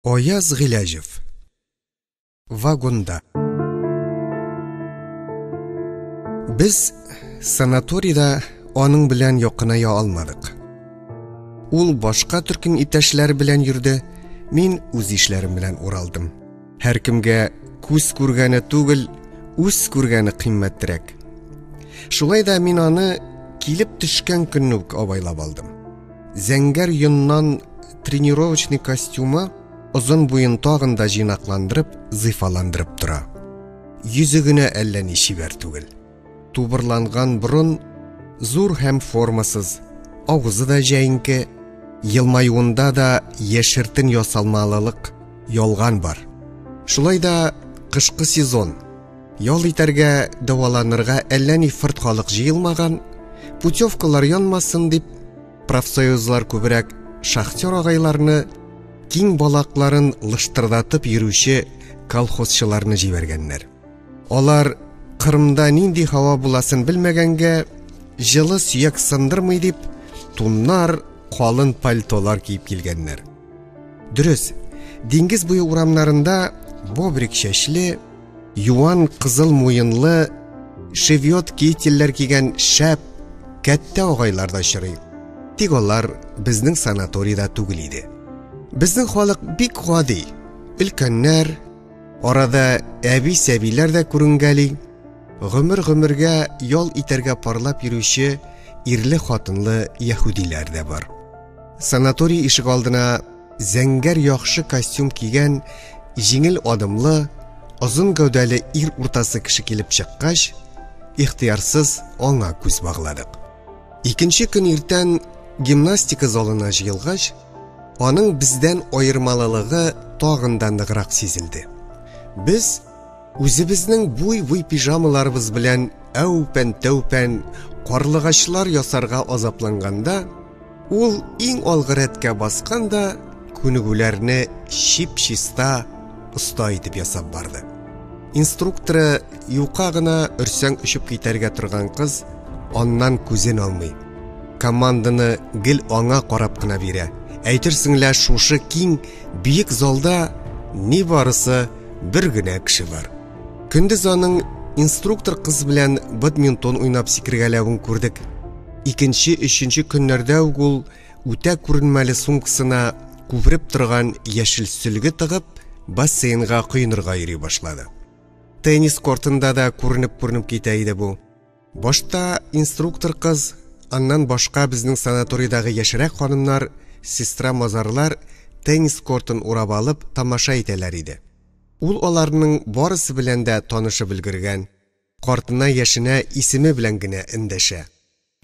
Аяз Гыйләҗев. Вагонда. Без санаторийда аның белән якыная алмадык. Ул башка төркем иптәшләре белән йөрде, мин үз ишләрем белән уралдым. Һәркемгә күз күргәне түгел, үз күргәне кыйммәтрәк. Шулай да мин аны килеп төшкән көнне үк абайлап алдым. Зәңгәр йоннан тренировочный костюмы озын буен тагын да җыйнакландырып, зифаландырып тора. Йөзе генә әллә ни чибәр түгел. Тубырланган борын зур һәм формасыз, авызы да җәенке, елмаюында да яшертен ясалмалылык, ялган бар. Шулай да кышкы сезон, ял итәргә, дәваланырга әллә ни фырт халык җыелмаган, путевкалар янмасын дип, профсоюзлар күбрәк шахтер агайларны, киң балакларын лыштырдатып йөрүче колхозчыларны җибәргәннәр. Алар Кырымда нинди һава буласын белмәгәнгә, җылы сөяк сындырмый дип, туннар, калын пальтолар киеп килгәннәр. Дөрес, диңгез буе урамнарында бобрик чәчле, юан кызыл муенлы, шевиот кительләр кигән шәп, кәттә агайлар да очрый. Тик алар безнең санаторийда түгел иде. Безнең халык бик гади. Өлкәннәр, арада әби-сәбиләр дә күренгәли. Гомер-гомергә ял итәргә парлап йөрүче ирле-хатынлы яһүдиләр дә бар. Санаторий ишек алдына зәңгәр яхшы костюм кигән, җиңел адымлы, озын гәүдәле ир уртасы кеше килеп чыккач, ихтыярсыз аңа күз багладык. Икенче көн иртән гимнастика залына җыелгач, аның бездән аермалылыгы тагын да ныграк сизелде. Без үзебезнең буй-буй пижамаларыбыз белән әүпән-тәүпән карлыгачлар ясарга азапланганда, ул иң алгы рәткә баскан да күнегүләрне чип-чиста, оста итеп ясап барды. Инструкторы юка гына өрсәң очып китәргә торган кыз аннан күзен алмый. Команданы гел аңа карап кына бирә. Әйтерсең лә шушы киң, биек залда ни барысы бер генә кеше бар. Көндез аның инструктор кыз белән бадминтон уйнап сикергәләвен күрдек. Икенче, өченче көннәрдә үк ул үтә күренмәле сумкасына күпереп торган яшел сөлге тыгып, бассейнга коенырга йөри башлады. Теннис кортында да күренеп-күренеп китә иде бу. Башта инструктор кыз, аннан башка безнең санаторийдагы яшьрәк ханымнар, сестра-мазарлар теннис кортын урап алып тамаша итәләр иде. Ул аларның барысы белән дә танышып өлгергән, картына яшенә исеме белән генә эндәшә.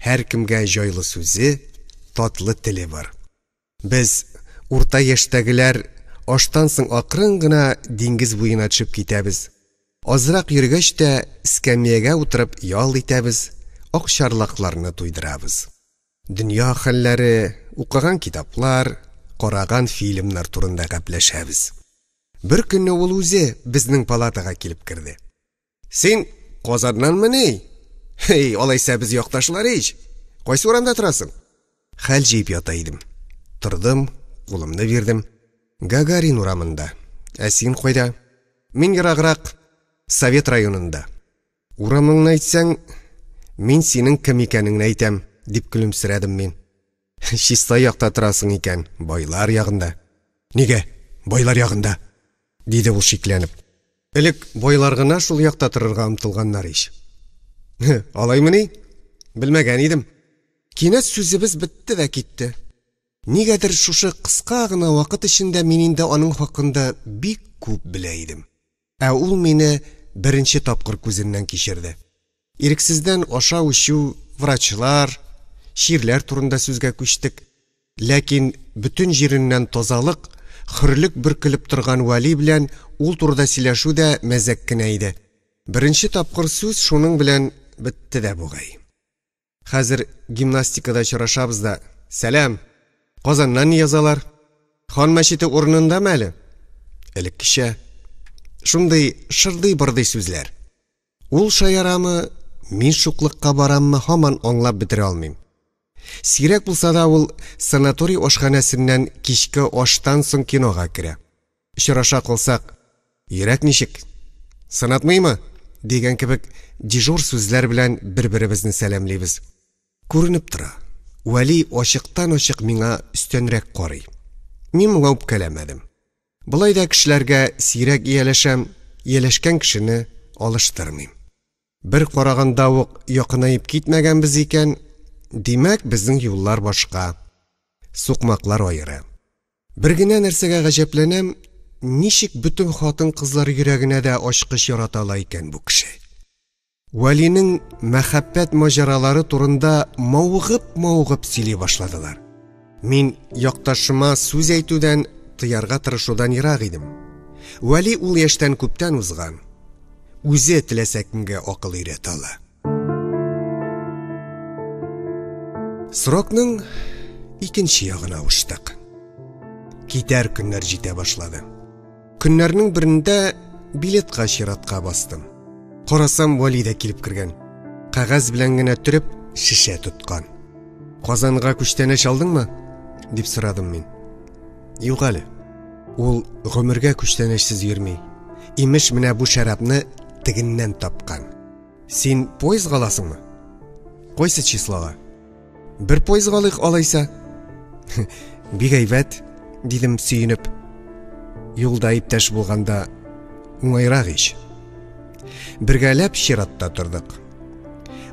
Һәркемгә җайлы сүзе, татлы теле бар. Без, урта яшьтәгеләр, аштан соң акрын гына диңгез буена төшеп китәбез. Азрак йөргәч тә, эскәмиягә утырып ял итәбез, акчарлакларны туйдырабыз. Дөнья хәлләре, укыган китаплар, караган фильмнар турында гәпләшәбез. Бер көнне ул үзе безнең палатага килеп керде. Син Казаннанмыни? Һей, алайса без якташлар ич. Кайсы урамда торасың? Хәл җыеп ята идем. Тордым, кулымны бирдем. Гагарин урамында. Ә син кайда? Мин ераграк, Совет районында. Урамыңны әйтсәң, мин синең кем икәнеңне әйтәм, дип көлемсерәдем мин. Чиста якта торасың икән, байлар ягында. Нигә байлар ягында? диде ул шикләнеп. Элек байлар гына шул якта торырга омтылганнар ич. Алаймыни? Белмәгән идем. Кинәт сүзебез бетте дә китте. Нигәдер шушы кыска гына вакыт эчендә мин инде аның хакында бик күп белә идем. Ә ул мине беренче тапкыр күзеннән кичерде. Ирексездән ашау-эчү, врачлар, чирләр турында сүзгә күчтек. Ләкин бөтен җиреннән тазалык, хөрлек бөркелеп торган Вәли белән ул турыда сөйләшү дә мәзәк кенә иде. Беренче тапкыр сүз шуның белән бетте дә бугай. Хәзер гимнастикада очрашабыз да, Сәлам! Казаннан ни язалар? Хан мәчете урынындамы әле? Элеккечә. Шундый шырдый-бырдый сүзләр. Ул шаярамы, мин шуклыкка бараммы, һаман аңлап бетерә алмыйм. Сирәк булса да ул санаторий ашханәсеннән кичке аштан соң кинога керә. Очраша калсак, "Йөрәк ничек? Сынатмыймы?" дигән кебек дежур сүзләр белән бер-беребезне сәламлибез. Күренеп тора, Вәли ачыктан-ачык миңа өстәнрәк карый. Мин моңа үпкәләмәдем. Болай да кешеләргә сирәк ияләшәм, ияләшкән кешене алыштырмыйм. Бер караганда ук якынаеп китмәгәнбез икән, димәк, безнең юллар башка, сукмаклар аеры. Бер генә нәрсәгә гаҗәпләнәм, ничек бөтен хатын-кызлар йөрәгенә дә ачкыч ярата ала икән бу кеше? Вәлинең мәхәббәт маҗаралары турында мавыгып-мавыгып сөйли башладылар. Мин якташыма сүз әйтүдән, тыярга тырышудан ерак идем. Вәли ул яшьтән күптән узган. Үзе теләсә кемгә акыл өйрәтә ала. Срокның икенче ягына авыштык. Китәр көннәр җитә башлады. Көннәрнең берендә билетка чиратка бастым. Карасам, Вәли дә килеп кергән. Кәгазь белән генә төреп, шешә тоткан. Казанга күчтәнәч алдыңмы? дип сорадым мин. Юк әле. Ул гомергә күчтәнәчсез йөрми. Имеш, менә бу шәрабны тегеннән тапкан. Син поездга аласыңмы? Кайсы числога? Бер поездга алыйк алайса. Бик әйбәт, дидем сөенеп. Юлда иптәш булганда уңайрак ич. Бергәләп чиратта тордык.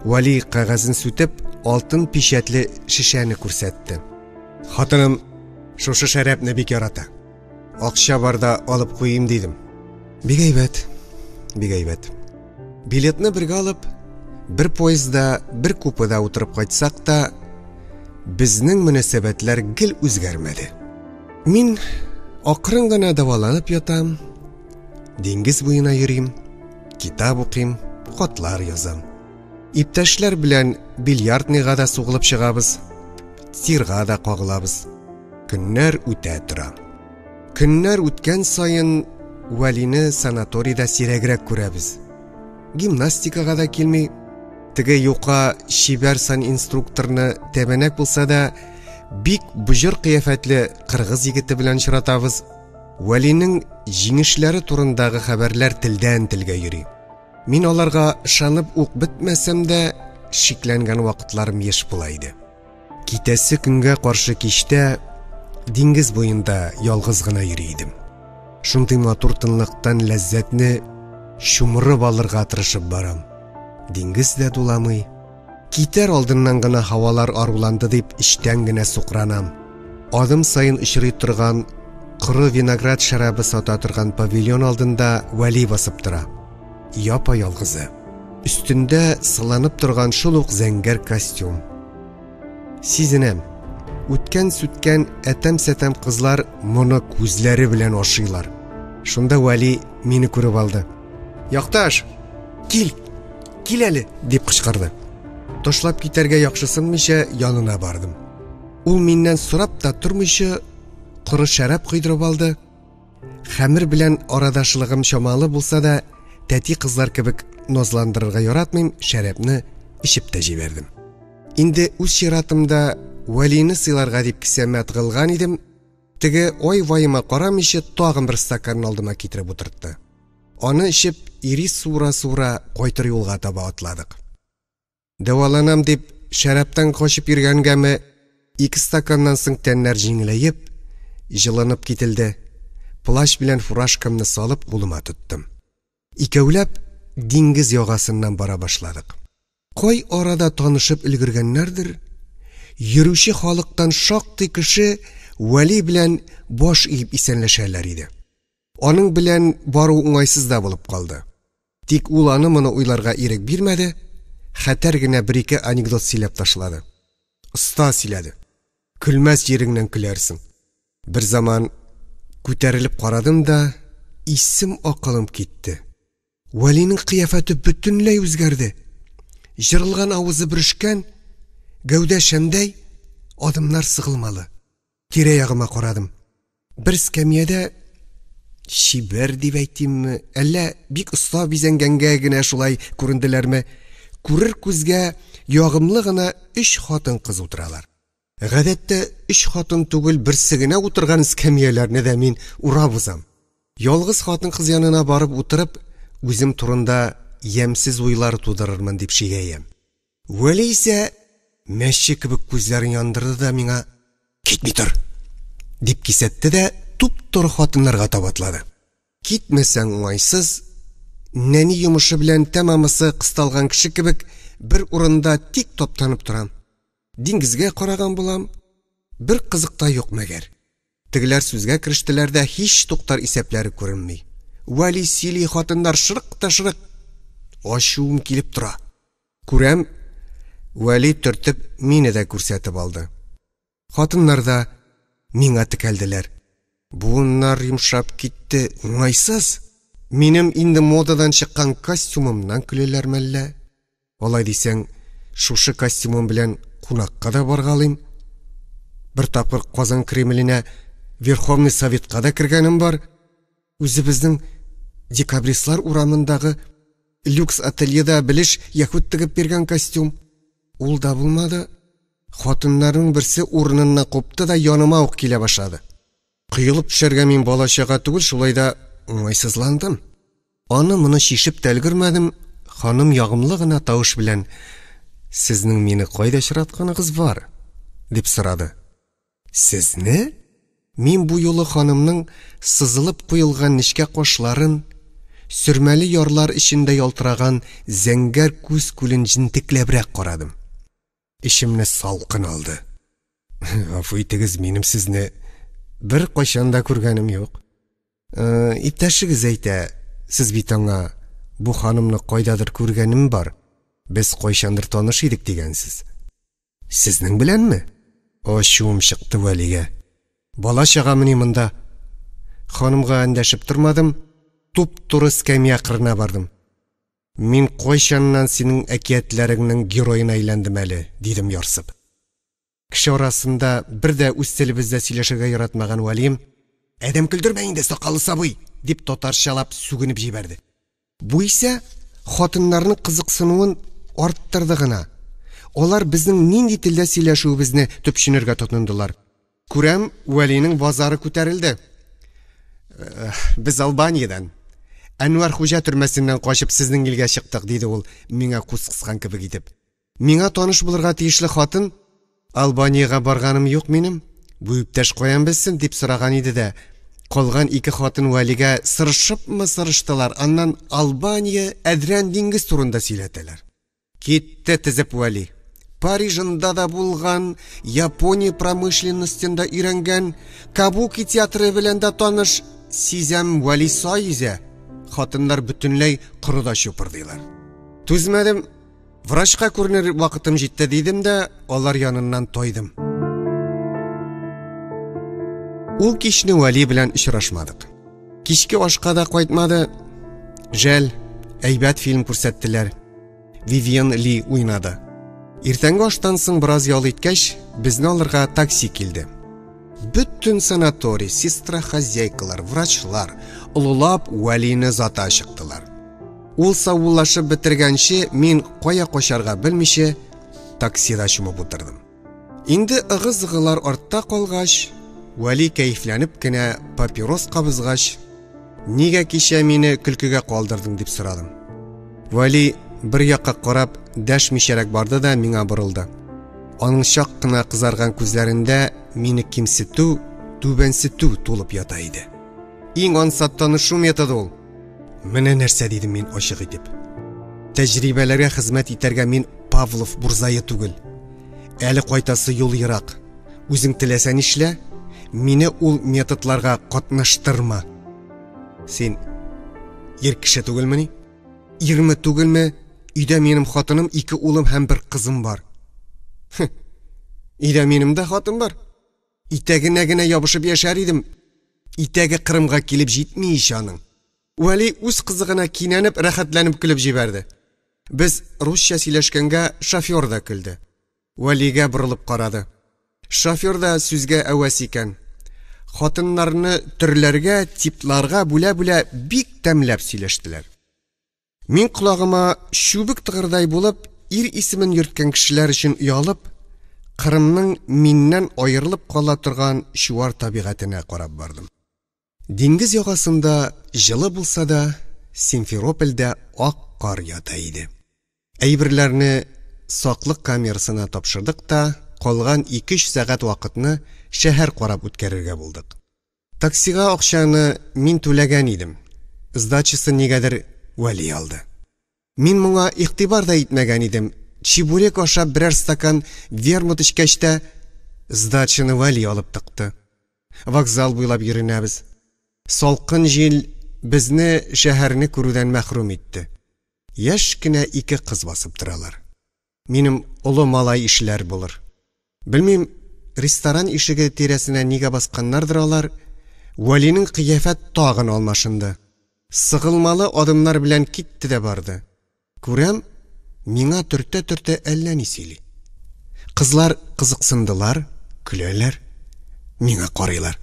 Вали кәгазен сүтеп, алтын пичәтле шешәне күрсәтте. Хатыным шушы шәрәпне бик ярата. Акча барда алып куйыйм дидем. Бик әйбәт, бик әйбәт. Билетны бергә алып, бер поездда, бер купеда утырып кайтсак та, безнең мөнәсәбәтләр гел үзгәрмәде. Мин акрын гына дәваланып ятам, диңгез буена йөрим, китап укыйм, хатлар язам. Иптәшләр белән бильярдныйга да сугылып чыгабыз, тирга да кагылабыз. Көннәр үтә тора. Көннәр үткән саен Вәлине санаторийда сирәгрәк күрәбез. Гимнастикага да килми. Теге юка чибәр санинструкторны тәбәнәк булса да, бик боҗыр кыяфәтле кыргыз егете белән очратабыз. Вәлинең җиңешләре турындагы хәбәрләр телдән телгә йөри. Мин аларга ышанып ук бетмәсәм дә, шикләнгән вакытларым еш була иде. Китәсе көнгә каршы кичтә диңгез буенда ялгыз гына йөри идем. Шундый матур тынлыктан ләззәтне чумырып алырга тырышып барам. Диңгез дә дуламый. Китәр алдыннан гына һавалар аруланды дип эчтән генә сукранам. Адым саен очрый торган коры виноград шәрабы сата торган павильон алдында Вәли басып тора. Япа-ялгызы. Өстендә сыланып торган шул ук зәңгәр костюм. Сизенәм, үткән-сүткән әтәм-сәтәм кызлар моны күзләре белән ашыйлар. Шунда Вәли мине күреп алды. Якташ, кил, кил әле, дип кычкырды. Ташлап китәргә яхшысынмыйча янына бардым. Ул миннән сорап та тормыйча коры шәраб койдырып алды. Хәмер белән арадашлыгым чамалы булса да, тәти кызлар кебек назландырырга яратмыйм, шәрабны эчеп тә җибәрдем. Инде үз чиратымда Вәлине сыйларга дип кесәмә тыгылган идем, теге ай-ваема карамыйча тагын бер стаканны алдыма китереп утыртты. Аны эчеп, ирис суыра-суыра кайтыр юлга таба атладык. Дәваланам дип, шәрабтан качып йөргәнгәме, ике стаканнан соң тәннәр җиңеләеп, җылынып кителде. Плащ белән фуражкамны салып кулыма тоттым. Икәүләп диңгез ягасыннан бара башладык. Кай арада танышып өлгергәннәрдер, йөрүче халыктан шактый кеше Вәли белән баш иеп исәнләшәләр иде. Аның белән бару уңайсыз да булып калды. Тик ул аны-моны уйларга ирек бирмәде, хәтәр генә бер-ике анекдот сөйләп ташлады. Оста сөйләде. Көлмәс җиреңнән көләрсең. Берзаман күтәрелеп карадым да, исем-акылым китте. Вәлинең кыяфәте бөтенләй үзгәрде. Җырылган авызы бөрешкән, гәүдә шәмдәй, адымнар сыгылмалы. Тирә-ягыма карадым. Бер эскәмиядә чибәр дип әйтимме, әллә бик оста бизәнгәнгә генә шулай күренделәрме, күрер күзгә ягымлы гына өч хатын-кыз утыралар. Гадәттә, өч хатын түгел, берсе генә утырган эскәмияләрне дә мин урап узам. Ялгыз хатын-кыз янына барып утырып, үзем турында ямьсез уйлар тудырырмын дип шигәям. Вәли исә мәче кебек күзләрен яндырды да миңа «Китми тор!» дип кисәтте дә туп-туры хатыннарга таба атлады. Китмәсәң уңайсыз, нәни йомышы белән тәмамысы кысталган кеше кебек бер урында тик таптанып торам. Диңгезгә караган булам, бер кызык та юк мәгәр. Тегеләр сүзгә керештеләр дә һич туктар исәпләре күренми. Вәли сөйли, хатыннар шырык та шырык. Ачуым килеп тора. Күрәм, Вәли төртеп мине дә күрсәтеп алды. Хатыннар да миңа текәлделәр. Буыннар йомшап китте, уңайсыз. Минем инде модадан чыккан костюмымнан көләләр мәллә? Алай дисәң, шушы костюмым белән кунакка да баргалыйм. Бер тапкыр Казан Кремленә Верховный Советка да кергәнем бар. Үзебезнең Декабристлар урамындагы люкс ательеда белеш яһүд тегеп биргән костюм. Ул да булмады, хатыннарның берсе урыныннан купты да яныма ук килә башлады. Коелып төшәргә мин бала-чага түгел, шулай да уңайсызландым. Аны-моны чишеп тә өлгермәдем, ханым ягымлы гына тавыш белән: "Сезнең мине кайда очратканыгыз бар?" дип сорады. Сезне? Мин бу юлы ханымның сызылып куелган нечкә кашларын, сөрмәле ярлар эчендә ялтыраган зәңгәр күз күлен җентекләбрәк карадым. Эчемне салкын алды. Гафу итегез, минем сезне бер кайчан да күргәнем юк. Э, иптәшегез әйтә, сез бит аңа бу ханымны кайдадыр күргәнем бар. Без кайчандыр таныш идек дигәнсез. Сезнең беләнме? Ачуым чыкты Вәлигә. Бала чагамыни монда? Ханымга эндәшеп тормадым, туп-туры эскәмия кырына бардым. Мин кайчаннан синең әкиятләреңнең героена әйләндем әле, дидем ярсып. Кеше арасында бер дә үз телебездә сөйләшергә яратмаган Вәлием, Адәм көлдермә инде, сакаллы сабый, дип татарчалап сүгенеп җибәрде. Бу исә хатыннарның кызыксынуын арттырды гына. Алар безнең нинди телдә сөйләшүебезне төпченергә тотындылар. Күрәм, Вәлинең базары күтәрелде. Без Албаниядән. Әнвәр хуҗа төрмәсеннән качып сезнең илгә чыктык, диде ул, миңа күз кыскан кебек итеп. Миңа таныш булырга тиешле хатын, Албаниягә барганым юк минем, бу иптәш каян белсен, дип сораган иде дә, калган ике хатын Вәлигә сырышыпмы сырыштылар, аннан Албания, Әдрән диңгез турында сөйләтәләр. Китте тезеп Вәли. Парижында да булган, Япония промышленностен да өйрәнгән, Кабуки театры белән дә таныш, сизәм, Вәли сай йөзә. Хатыннар бөтенләй корыда чупырдыйлар. Түзмәдем, врачка күренер вакытым җитте дидем дә, алар яныннан тайдым. Ул кичне Вәли белән очрашмадык. Кичке ашка да кайтмады. Жәл, әйбәт фильм күрсәттеләр. Вивиан Ли уйнады. Иртәнге аштан соң бераз ял иткәч, безне алырга такси килде. Бөтен санаторий, сестра-хозяйкалар, врачлар олылап Вәлине зата чыктылар. Ул саубуллашып бетергәнче, мин кая качарга белмичә, таксида чумып утырдым. Инде ыгы-зыгылар артта калгач, Вәли кәефләнеп кенә папирос кабызгач, нигә кичә мине көлкегә калдырдың дип сорадым. Вәли бер якка карап дәшмичәрәк барды да миңа борылды. Аның чак кына кызарган күзләрендә мине кимсетү, түбәнсетү тулып ята иде. Иң ансат танышу методы ул. Менә нәрсә дидем мин ачык итеп. Тәҗрибәләргә хезмәт итәргә мин Павлов бурзае түгел. Әле кайтасы юл ерак. Үзең теләсә нишлә, мине ул методларга катнаштырма. Син ир кеше түгелмени? Ирме түгелме? Өйдә минем хатыным, ике улым һәм бер кызым бар. Өйдә минем дә хатын бар. Итәгенә генә ябышып яшәр идем. Итәге Кырымга килеп җитми ич аның. Вәли үз кызыгына кинәнеп, рәхәтләнеп көлеп җибәрде. Без русча сөйләшкәнгә шофер да көлде. Вәлигә борылып карады. Шофер да сүзгә әвәс икән. Хатыннарны төрләргә, типларга бүлә-бүлә бик тәмләп сөйләштеләр. Мин колагыма чүбек тыгырдай булып, ир исемен йөрткән кешеләр өчен оялып, Кырымның миннән аерылып кала торган чуар табигатенә карап бардым. Диңгез ягасында җылы булса да, Симферопольдә ак кар ята иде. Әйберләрне саклык камерасына тапшырдык та, калган 2-3 сәгать вакытны шәһәр карап үткәрергә булдык. Таксига акчаны мин түләгән идем. Сдачасын нигәдер Вәли алды. Мин моңа игътибар да итмәгән идем. Чебурек ашап берәр стакан вермут эчкәч тә, сдачаны Вәли алып тыкты. Вокзал буйлап йөренәбез. Салкын җил безне шәһәрне күрүдән мәхрүм итте. Яшь кенә ике кыз басып торалар. Минем олы малай ишләр булыр. Белмим, ресторан ишеге тирәсенә нигә басканнардыр алар. Вәлинең кыяфәт тагын алмашынды. Сыгылмалы адымнар белән китте дә барды. Күрәм, миңа төртә-төртә әллә ни сөйли. Кызлар кызыксындылар, көләләр, миңа карыйлар.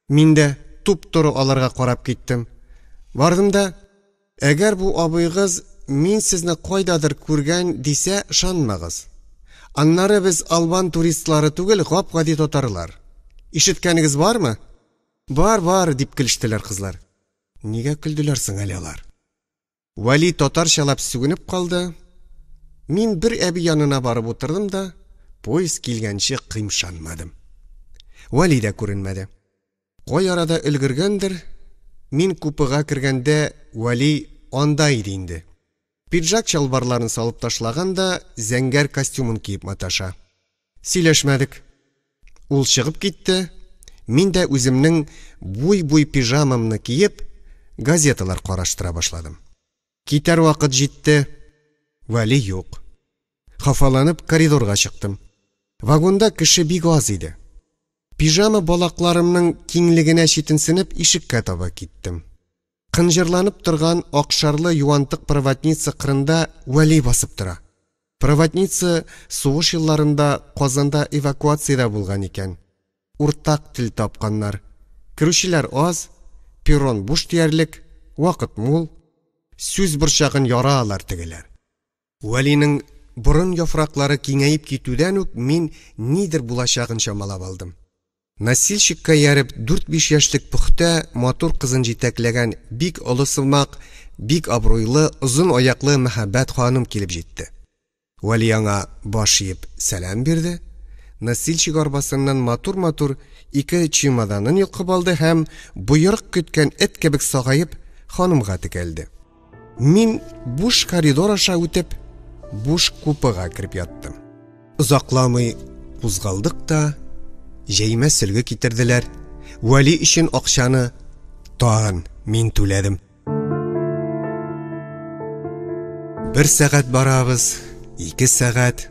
Мин дә туп-туры аларга карап киттем. Бардым да, әгәр бу абыегыз мин сезне кайдадыр күргән дисә, ышанмагыз. Аннары без албан туристлары түгел, гап-гади татарлар. Ишеткәнегез бармы? Бар, бар, дип көлештеләр кызлар. Нигә көлделәр соң әле алар? Вәли татарчалап сүгенеп калды. Мин бер әби янына барып утырдым да, поезд килгәнче кыймшанмадым. Вәли дә күренмәде. Кай арада өлгергәндер, мин купега кергәндә Вәли анда иде инде. Пиджак чалбарларын салып ташлаган да зәңгәр костюмын киеп маташа. Сөйләшмәдек. Ул чыгып китте, мин дә үземнең буй-буй пижамамны киеп, газеталар караштыра башладым. Китәр вакыт җитте. Вәли юк. Хафаланып коридорга чыктым. Вагонда кеше бик аз иде. Пижама балакларымның киңлегенә читенсенеп ишеккә таба киттем. Кынҗырланып торган акшарлы юантык проводница кырында Вәли басып тора. Проводница сугыш елларында Казанда эвакуациядә булган икән. Уртак тел тапканнар. Керүчеләр аз, перрон буш диярлек, вакыт мул. Сүз борчагын яра алар тегеләр. Вәлинең борын яфраклары киңәеп китүдән үк мин нидер булачагын чамалап алдым. Носильщикка ияреп 4-5 яшьлек пөхтә, матур кызын җитәкләгән бик олы сымак, бик абруйлы, озын аяклы мәһабәт ханым килеп җитте. Вәли аңа баш иеп сәлам бирде. Носильщик арбасыннан матур-матур ике чемоданын йолкып алды һәм боерык көткән эт кебек сагаеп ханымга текәлде. Мин буш коридор аша үтеп, буш купега кереп яттым. Озакламый кузгалдык та, җәймә сөлге китерделәр. Вәли өчен акчаны тагын мин түләдем. Бер сәгать барабыз, 2 сәгать.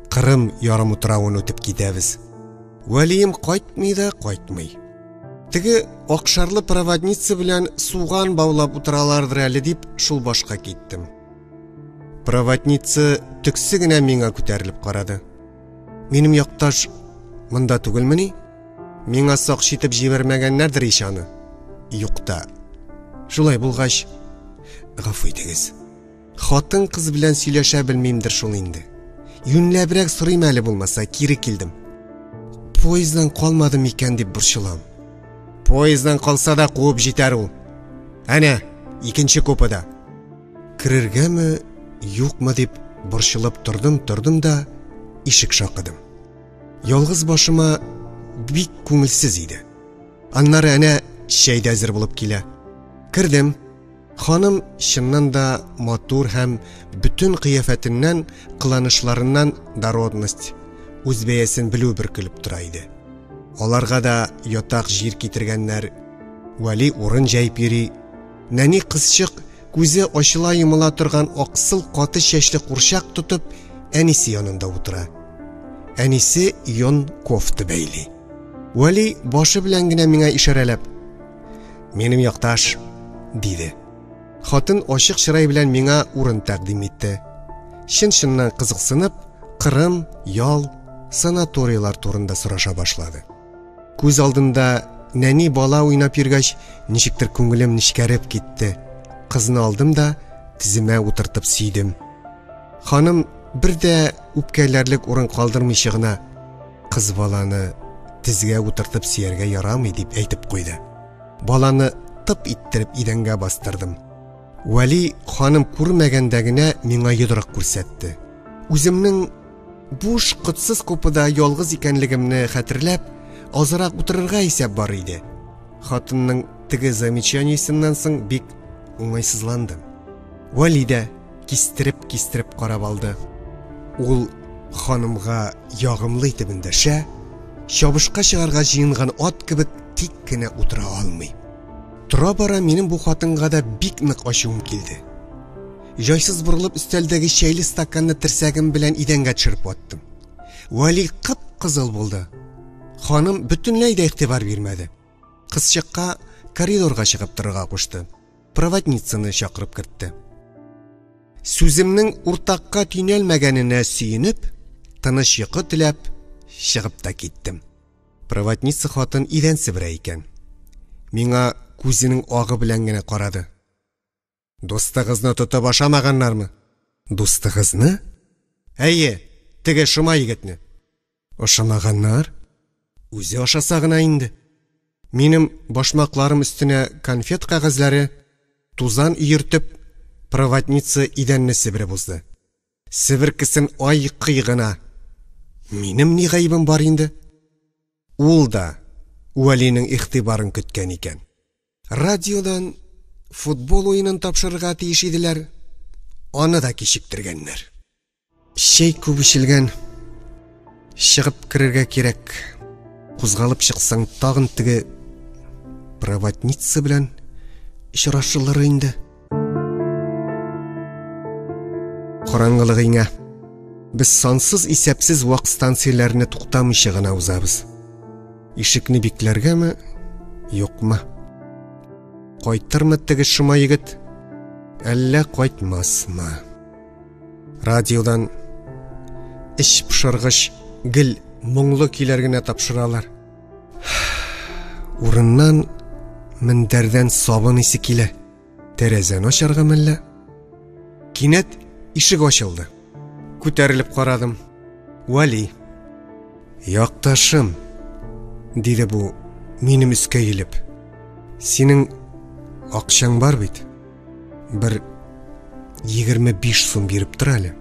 Кырым ярымутравын үтеп китәбез. Вәлием кайтмый да кайтмый. Теге акшарлы проводница белән суган баулап утыралардыр әле дип шул башка киттем. Проводница төксе генә миңа күтәрелеп карады. Минем якташ монда түгелмени? Миңа сакчы итеп җибәрмәгәннәрдер ич аны. Юк та. Шулай булгач, гафу итегез. Хатын-кыз белән сөйләшә белмимдер шул инде. Юньләбрәк сорыйм әле булмаса, кире килдем. Поезддан калмадым икән дип борчылам. Поезддан калса да куып җитәр ул. Әнә, икенче купеда. Керергәме, юкмы дип борчылып тордым-тордым да ишек шакыдым. Ялгыз башыма бик күңелсез иде. Аннары әнә чәй дә әзер булып килә. Кердем. Ханым чыннан да матур һәм бөтен кыяфәтеннән, кыланышларыннан дородность, үз бәясен белү бөркелеп тора иде. Аларга да ятак җир китергәннәр. Вәли урын җәеп йөри. Нәни кызчык күзе ачыла йомыла торган аксыл каты чәчле курчак тотып, әнисе янында утыра. Әнисе йон кофта бәйли. Вәли башы белән генә миңа ишарәләп, "Минем якташ", диде. Хатын ачык чырай белән миңа урын тәкъдим итте. Чын-чыннан кызыксынып, Кырым, ял, санаторийлар турында сораша башлады. Күз алдында нәни бала уйнап йөргәч, ничектер күңелем нечкәреп китте. Кызны алдым да теземә утыртып сөйдем. Ханым бер дә үпкәләрлек урын калдырмыйча гына, кыз баланы тезгә утыртып сөяргә ярамый дип әйтеп куйды. Баланы тып иттереп идәнгә бастырдым. Вәли ханым күрмәгәндә генә миңа йодрык күрсәтте. Үземнең буш, котсыз купеда ялгыз икәнлегемне хәтерләп, азрак утырырга исәп бар иде. Хатынның теге замечаниесеннән соң бик уңайсызландым. Вәли дә кистереп-кистереп карап алды. Ул ханымга ягымлы итеп эндәшә, чабышка чыгарга җыенган ат кебек тик кенә утыра алмый. Тора-бара минем бу хатынга да бик нык ачуым килде. Җайсыз борылып өстәлдәге чәйле стаканны терсәгем белән идәнгә төшереп ваттым. Вәли кып-кызыл булды. Ханым бөтенләй дә игътибар бирмәде. Кызчыкка коридорга чыгып торырга кушты. Проводницаны чакырып кертте. Сүземнең уртакка төйнәлмәгәненә сөенеп, тыныч йокы теләп, чыгып та киттем. Проводница хатын идән себерә икән. Миңа күзенең агы белән генә карады. Дустыгызны тотып ашамаганнармы? Дустыгызны? Әйе, теге шома егетне. Ашамаганнар? Үзе ашаса гына инде. Минем башмакларым өстенә конфет кәгазьләре, тузан өертеп, проводница идәнне себереп узды. Себеркесен айкый гына. Минем ни гаебем бар инде? Ул да Вәлинең игътибарын көткән икән. Радиодан футбол уенын тапшырырга тиеш иделәр, аны да кичектергәннәр. Чәй күп эчелгән. Чыгып керергә кирәк. Кузгалып чыксаң, тагын теге проводница белән очрашылыр инде. Караңгылык иңә. Без сансыз исәпсез вак станцияләрне туктамыйча гына узабыз. Ишекне бикләргәме, юкмы? Кайтырмы теге шома егет, әллә кайтмасмы? Радиодан эч пошыргыч гел моңлы көйләр генә тапшыралар. Урыннан, мендәрдән сабын исе килә. Тәрәзәне ачарга мәллә? Кинәт ишек ачылды. Күтәрелеп карадым. Вәли. Якташым, диде бу, минем өскә иелеп. Синең акчаң бар бит. Бер 25 сум биреп тор әле.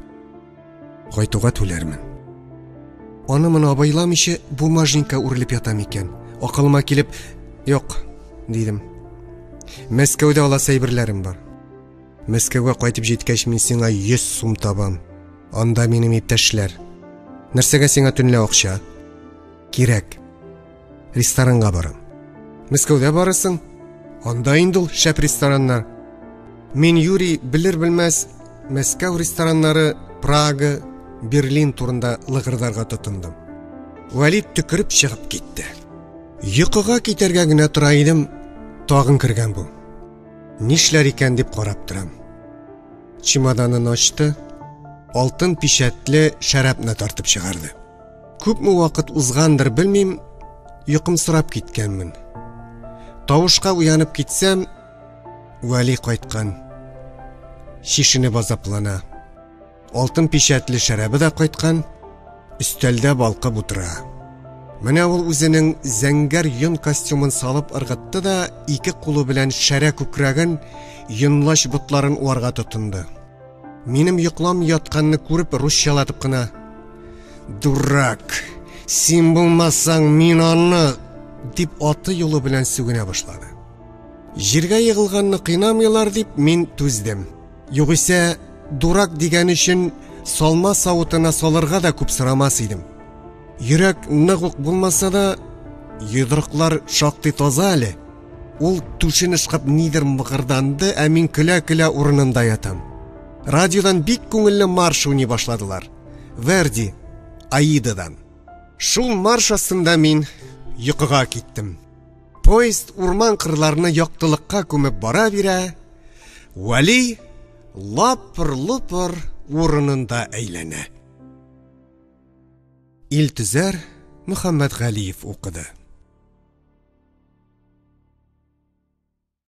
Кайтуга түләрмен. Аны моны абайламыйча бумажникка үрелеп ятам икән. Акылыма килеп, юк, дидем. Мәскәүдә аласы әйберләрем бар. Мәскәүгә кайтып җиткәч, мин сиңа 100 сум табам. Анда минем иптәшләр. Нәрсәгә сиңа төнлә акча? Кирәк. Ресторанга барам. Мәскәүдә барасың? Анда инде ул шәп рестораннар. Мин Юрий белер-белмәс Мәскәү рестораннары, Прага, Берлин турында лыгырдарга тотындым. Вәлид төкереп чыгып китте. Йокыга китәргә генә тора идем, тагын кергән бу. Нишләр икән дип карап торам. Чемоданын ачты, алтын пичәтле шәрабны тартып чыгарды. Күпме вакыт узгандыр белмим, йокымсырап киткәнмен. Тавышка уянып китсәм, Вәли кайткан. Чишенеп азаплана. Алтын пичәтле шәрабы да кайткан, өстәлдә балкып утыра. Менә ул үзенең зәңгәр йон костюмын салып ыргытты да ике кулы белән шәрә күкрәген, йонлач ботларын уарга тотынды. Минем йоклам ятканны күреп, русчалатып кына: "Дурак, син булмасаң, мин аны!" дип аты юлы белән сүгенә башлады. Җиргә егылганны кыйнамыйлар дип мин түздем. Югыйсә, дурак дигән өчен салма савытына салырга да күп сорамас идем. Йөрәк нык ук булмаса да, йодрыклар шактый таза әле. Ул түшен ышкып нидер мыгырданды, ә мин көлә-көлә урынымда ятам. Радиодан бик күңелле марш уйный башладылар. Верди, Аидадан. Шул марш астында мин йокыга киттем. Поезд урман кырларны яктылыкка күмеп бара бирә, Вәли лапыр-лопыр урынында әйләнә. Илтөзәр Мөхәммәтгалиев укыды.